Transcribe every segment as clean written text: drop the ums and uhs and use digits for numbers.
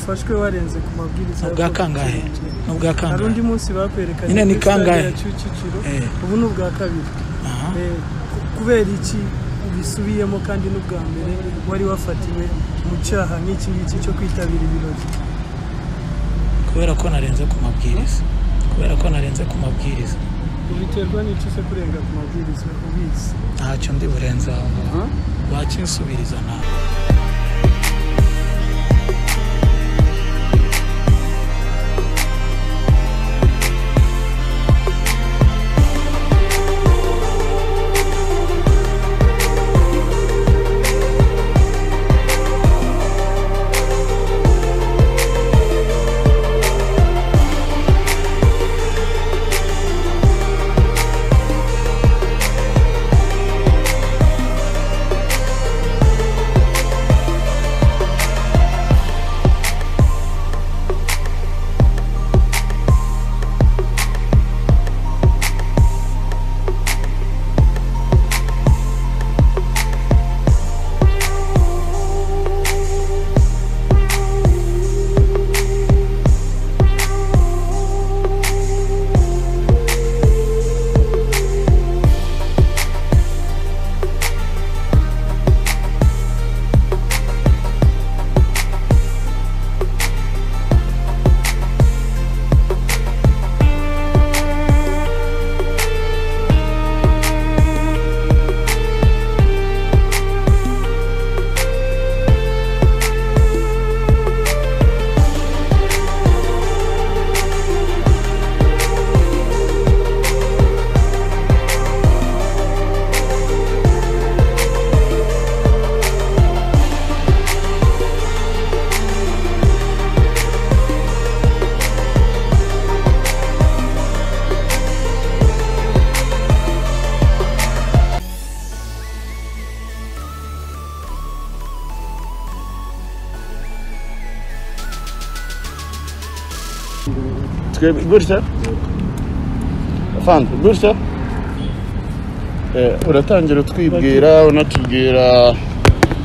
Ufashwe warenze ku mabwiriza. Ubwa kangahe? N'ubwa kangahe? Hari undi munsi bakwerekanye. Nyine ni kangahe? Ubu ni ubwa kabiri. Kubera iki ubisubiyemo kandi n'ubwa mbere wari wafatiwe mu cyaha nk'iki ngiki cyo kwitabira ibirori? Kubera ko narenze ku mabwiriza. Kubera ko narenze ku mabwiriza. Ubiterwa n'iki se kurenga ku mabwiriza ubizi? Ntacyo ndi burenze aho ngaho. Wakinsubiriza nawe. Gutya afande, gutya uratangira utwibwira unatubwira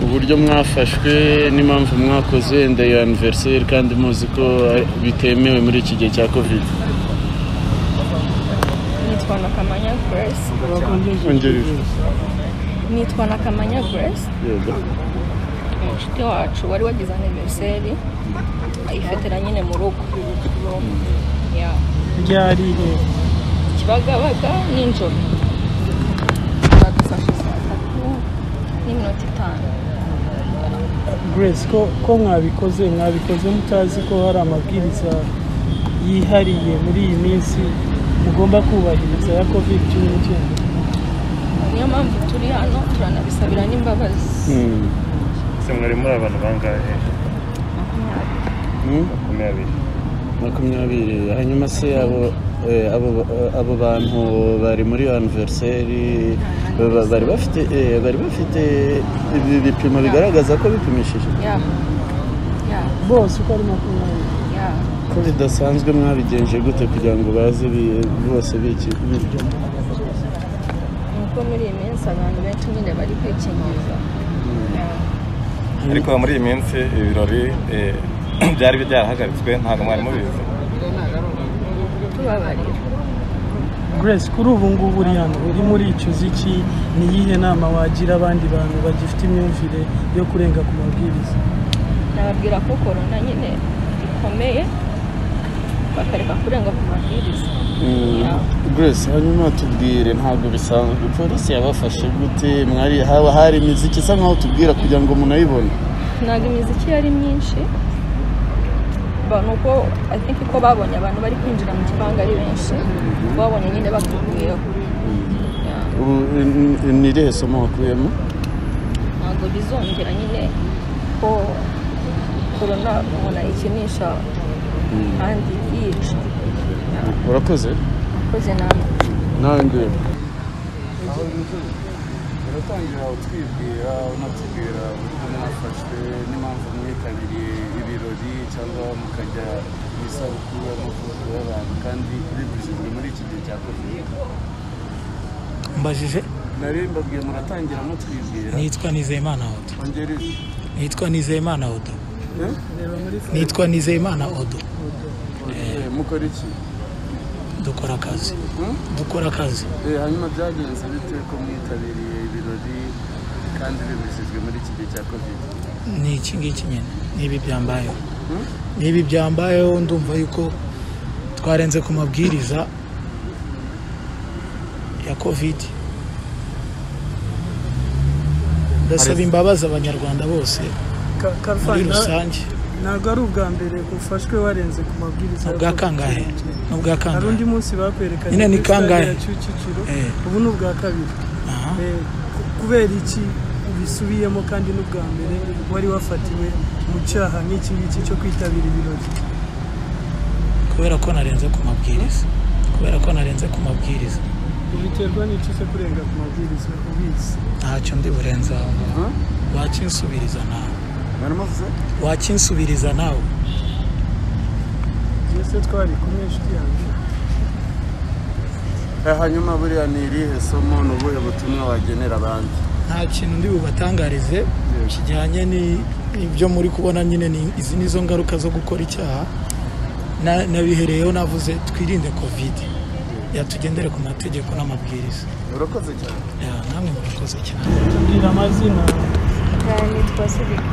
uburyo mwafashwe n'impamvu mwakoze inda ya anniversaire kandi muzi ko bitemewe muri iki gihe cya Covid. Nitwa Nakamanya Grace. Nitwa Nakamanya Grace. Yego. Inshuti wacu wari wagize anniversaire ayifetera nyine mu rugo. Ryari Kibagabaga nijoro. Badufashe saa 3:05. Grace, ko mwabikoze mutazi ko hari amabwiriza yihariye muri iyi minsi mugomba kubahiriza ya Covid-19? Niyo mpamvu turi hano turanabisabira n'imbabazi. Se mwari muri abantu bangahe? 20. 20. Hanyuma se abo bantu bari muri anniversaire bari bafite ibi bipimo bigaragaza ko bipimishije? Bose uko ari 20. Ko bidasanzwe mwabigenje gute kugira ngo baze bose biki? Nuko muri iyi minsi abantu benshi nyine bari kwikingiza. Ariko muri iyi minsi ibirori byari byarahagaritswe ntabwo mwari mubizi. Tubabarira. Grace, kuri ubu ngubu uri hano uri muri icyo ziki, ni iyihe nama wagira abandi bantu bagifite imyumvire yo kurenga ku mabwiriza? Nababwira ko corona nyine ikomeye bakareka kurenga ku mabwiriza. Grace, hanyuma tubwire, ntabwo bisanzwe polisi yabafashe gute? Mwari haba hari imiziki isa nkaho tubwira kugira ngo umuntu ayibone? Ntabwo imiziki yari myinshi. Nuko I think ko babonye abantu bari kwinjira mu gipangu ari benshi, babonye nyine batubwiyeho. Ubu ni irihe somo wakuyemo? Ntabwo bizongera nyine ko corona umuntu ayikinisha kandi yica. Urakoze? Urakoze nawe. Nanjye. Uratangira utwibwira unatubwira uburyo mwafashwe n'impamvu mwitabiriye ibirori cyangwa mukajya mu isabukuru y'amavuko y'abantu kandi bibujijwe muri iki gihe cya Covid. Mbajije? Nari mbabwiye muratangira mutwibwira. Nitwa Nizeyimana Odo. Ongera ijwi. Nitwa Nizeyimana Odo. Nitwa Nizeyimana Odo. Mukora iki? Dukora akazi. Dukora akazi. Hanyuma byagenze bite ko mwitabiriye ibirori kandi bibujijwe muri iki gihe cya Covid? Ni iki ngiki nyine, nibi byambayeho. Nibi byambayeho, ndumva yuko twarenze ku mabwiriza ya Covid. Ndasaba imbabazi abanyarwanda bose muri rusange. Ntabwo ari ubwa mbere ufashwe warenze ku mabwiriza. Ubwa kangahe? N'ubwa kangahe? Hari undi munsi bakwerekanye nyine ni kangahe? Ubu ni ubwa kabiri. Kubera iki ubisubiyemo kandi n'ubwa mbere wari wafatiwe mu cyaha nk'iki ngiki cyo kwitabira ibirori? Kubera ko narenze ku mabwiriza. Kubera ko narenze ku mabwiriza. Ubiterwa n'iki cyo kurenga ku mabwiriza ubizi? Ntacyo ndi burenze aho ngaho. Wakinsubiriza nawe. Wakinsubiriza nawe. Jese twari kumwe inshuti yanjye. Hanyuma buriya ni irihe somo n'ubuhe butumwa wagenera abandi? Nta kintu ndi bubatangarize kijyanye n'ibyo muri kubona nyine, ni izi nizo ngaruka zo gukora icyaha. Nabihereyeho navuze twirinde Covid, yatugendere ku mategeko n'amabwiriza. Urakoze cyane. Namwe murakoze cyane. Tubwira amazina. Nitwa Seviki.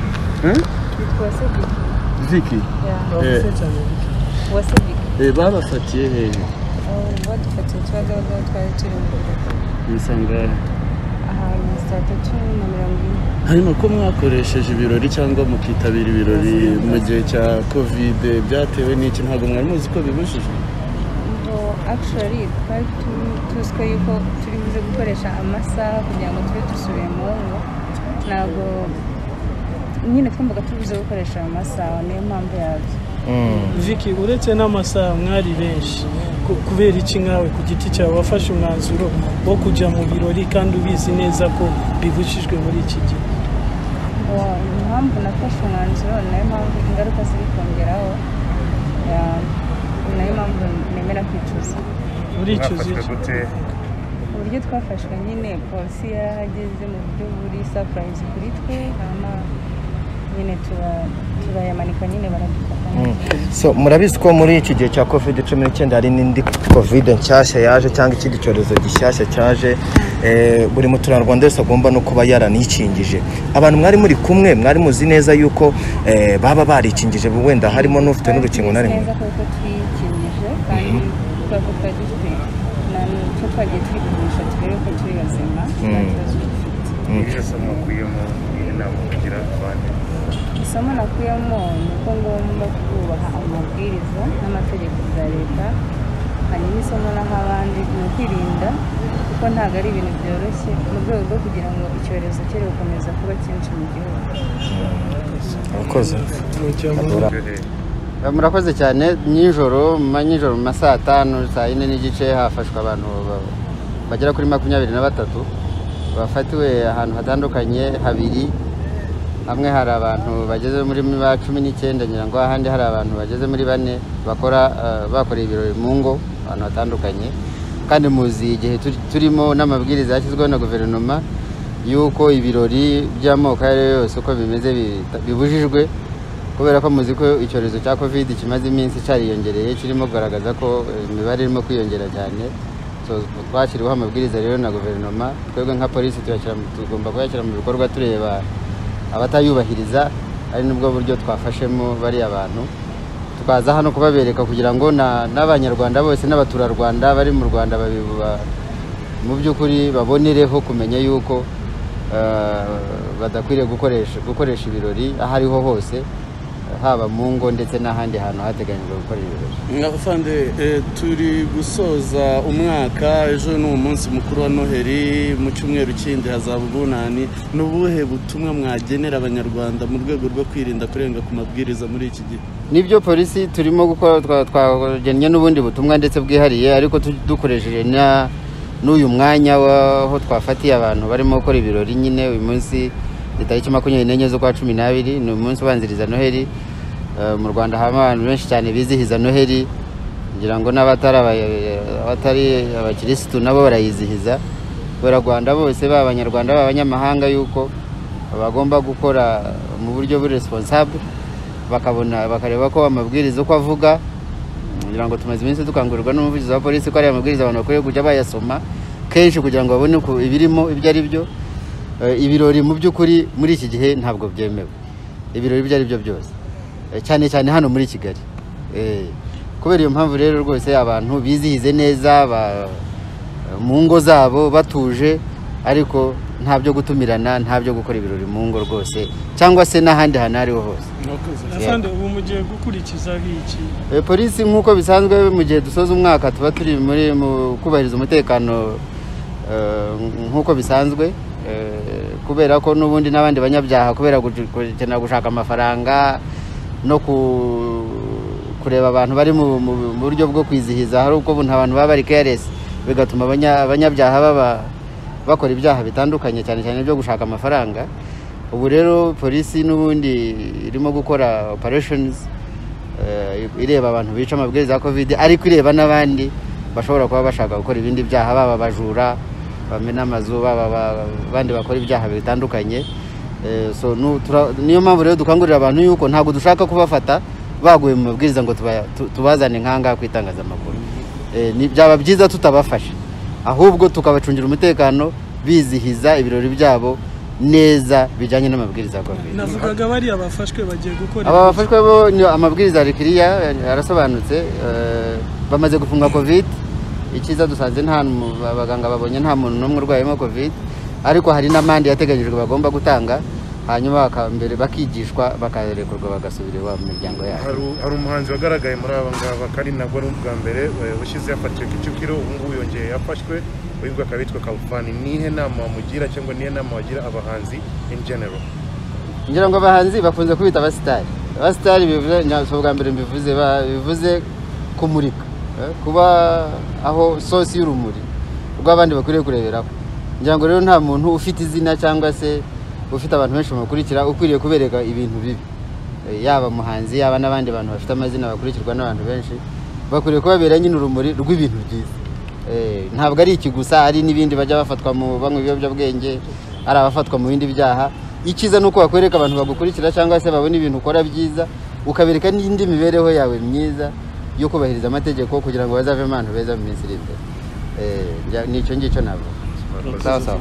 Nitwa Seviki. Viki? Uwase Viki. Babafatiye hehe? Badufatiye Kibagabaga, twari turi mu birori. Musangahe? Ahantu 3:40. Hanyuma ko mwakoresheje ibirori cyangwa mukitabira ibirori mu gihe cya Covid byatewe n'iki? Ntabwo mwari muzi ko bibujijwe? Actually twari tuzi ko yuko turi buze gukoresha amasaha kugira ngo tube dusubiye mu ngo. Ntabwo nyine twumvaga turi buze gukoresha ayo masaha, niyo mpamvu yabyo. Viki, uretse n'amasaha mwari benshi, kubera iki nkawe ku giti cyawe wafashe umwanzuro wo kujya mu birori kandi ubizi neza ko bibujijwe muri iki gihe? Impamvu nafashe umwanzuro, nayo mpamvu ingaruka ziri kongeraho, nayo mpamvu nemera kwicuza. Uricuza iki? Uburyo twafashwe nyine, polisi yarahageze mu buryo buri surprise kuri twe, hama nyine turayamanika nyine baradufata. So murabizi ko muri iki gihe cya Covid-19 hari n'indi Covid nshyashya yaje cyangwa ikindi cyorezo gishyashya cyaje, buri muturarwanda wese agomba no kuba yaranikingije. Abantu mwari muri kumwe mwari muzi neza yuko baba barikingije, wenda harimo n'ufite n'urukingo na rimwe? Neza ko twikingije kandi twari dufite icyo twagiye twipimisha turebe ko turi bazima, nta kibazo dufite. Irihe somo wakuyemo inama kugira abandi? Isomo nakuyemo ni uko ngomba kubaha amabwiriza n'amategeko bya leta, hanyuma isomo naho abandi ni ukwirinda kuko ntabwo ari ibintu byoroshye mu rwego rwo kugira ngo icyorezo kere gukomeza kuba cyinshi mu gihugu. Murakoze. Murakoze cyane. Nijoro mu masaha 5 saa 4:15 hafashwe abantu bagera kuri 23 bafatiwe ahantu hatandukanye habiri. Hamwe hari abantu bageze muri 19 ngira ngo, ahandi hari abantu bageze muri 4 bakora bakoreye ibirori mu ngo ahantu hatandukanye. Kandi muzi igihe turimo n'amabwiriza yashyizweho na guverinoma yuko ibirori by'amoko ayo ari yo yose uko bimeze bibujijwe, kubera ko muzi ko icyorezo cya Covid kimaze iminsi cyariyongereye, kirimo kugaragaza ko imibare irimo kwiyongera cyane. Twashyiriweho amabwiriza rero na guverinoma, twebwe nka polisi tugomba kuyashyira mu bikorwa tureba abatayubahiriza, ari nubwo buryo twafashemo bariya bantu tukaza hano kubabereka kugira ngo n'abanyarwanda bose n'abaturarwanda bari mu Rwanda mu by'ukuri babonereho kumenya yuko badakwiriye gukoresha ibirori aho ariho hose, haba mu ngo ndetse n'ahandi hantu hateganyijwe gukora ibirori. Afande, turi gusoza umwaka, ejo ni umunsi mukuru wa Noheli, mu cyumweru kindi hazaba ubunani. Ni ubuhe butumwa mwagenera abanyarwanda mu rwego rwo kwirinda kurenga ku mabwiriza muri iki gihe? Nibyo polisi turimo gukora, twagennye n'ubundi butumwa ndetse bwihariye, ariko dukoresheje n'uyu mwanya aho twafatiye abantu barimo gukora ibirori nyine. Uyu munsi ni tariki 24 z'ukwa 12, ni umunsi ubanziriza Noheli. Mu Rwanda habamo abantu benshi cyane bizihiza Noheli, ngira ngo n'abatari abakirisitu nabo barayizihiza. Kubera Rwanda bose baba abanyarwanda baba abanyamahanga yuko bagomba gukora mu buryo buri responsable, bakabona bakareba ko amabwiriza uko avuga. Ngira ngo tumaze iminsi dukangurirwa n'umuvugizi wa polisi ko ari amabwiriza abantu bakwiye kujya bayasoma kenshi kugira ngo babone uko ibirimo ibyo ari byo. Ibirori mu by'ukuri muri iki gihe ntabwo byemewe, ibirori ibyo ari byo byose, cyane cyane hano muri Kigali. Kubera iyo mpamvu rero rwose abantu bizihize neza mu ngo zabo batuje, ariko nta byo gutumirana, nta byo gukora ibirori mu ngo rwose cyangwa se n'ahandi hantu ariho hose. Afande, ubu mugiye gukurikiza iki? Polisi nk'uko bisanzwe mu gihe dusoza umwaka tuba turi muri mu kubahiriza umutekano nk'uko bisanzwe, kubera ko n'ubundi n'abandi banyabyaha kubera gukenera gushaka amafaranga no kureba abantu bari mu buryo bwo kwizihiza, hari uko abantu baba bari careless bigatuma abanyabyaha baba bakora ibyaha bitandukanye cyane cyane byo gushaka amafaranga. Ubu rero polisi n'ubundi irimo gukora operations ireba abantu bica amabwiriza ya COVID, ariko ireba n'abandi bashobora kuba bashaka gukora ibindi byaha, baba bajura bamena amazu, baba abandi bakora ibyaha bitandukanye. So niyo mpamvu rero dukangurira abantu yuko ntabwo dushaka kubafata baguye mu mabwiriza ngo tubazane nk'ahangaha ku itangazamakuru. Byaba byiza tutabafashe, ahubwo tukabacungira umutekano bizihiza ibirori byabo neza bijyanye n'amabwiriza ya COVID. Navugaga bariya bafashwe bagiye gukora aba bafashwe bo amabwiriza ari kiriya arasobanutse, bamaze gufunga COVID. Icyiza dusanze nta abaganga babonye nta muntu n'umwe urwayemo COVID, ariko hari n'amande yateganyijwe bagomba gutanga, hanyuma mbere bakigishwa bakarekurwa bagasubira iwabo mu miryango yabo. Hari umuhanzi wagaragaye muri aba ngaba kandi nabwo ari ubwa mbere ushize yafatiwe Kicukiro, ubu ngubu yongeye yafashwe, uyu nguyu akaba yitwa Kalfani. Nihe nama mugira cyangwa nihe nama wagira abahanzi in general? Ngira ngo abahanzi bakunze kwita abasitari. Abasitari bivuze, si ubwa mbere mbivuze, bivuze kumurika, kuba aho sosi y'urumuri rw'abandi bakwiriye kureberaho. Ngira ngo rero nta muntu ufite izina cyangwa se ufite abantu benshi bamukurikira ukwiriye kubereka ibintu bibi, yaba muhanzi yaba n'abandi bantu bafite amazina bakurikirwa n'abantu benshi, bakwiriye kubabera nyine urumuri rw'ibintu byiza. Ntabwo ari iki gusa, ari n'ibindi bajya bafatwa mu banywa ibiyobyabwenge, ari abafatwa mu bindi byaha. Icyiza ni uko bakwereka abantu bagukurikira cyangwa se babona ibintu ukora byiza, ukabereka n'indi mibereho yawe myiza yo kubahiriza amategeko kugira ngo bazavemo abantu beza mu minsi iri imbere. Nicyo ngicyo navuga. Sawa sawa.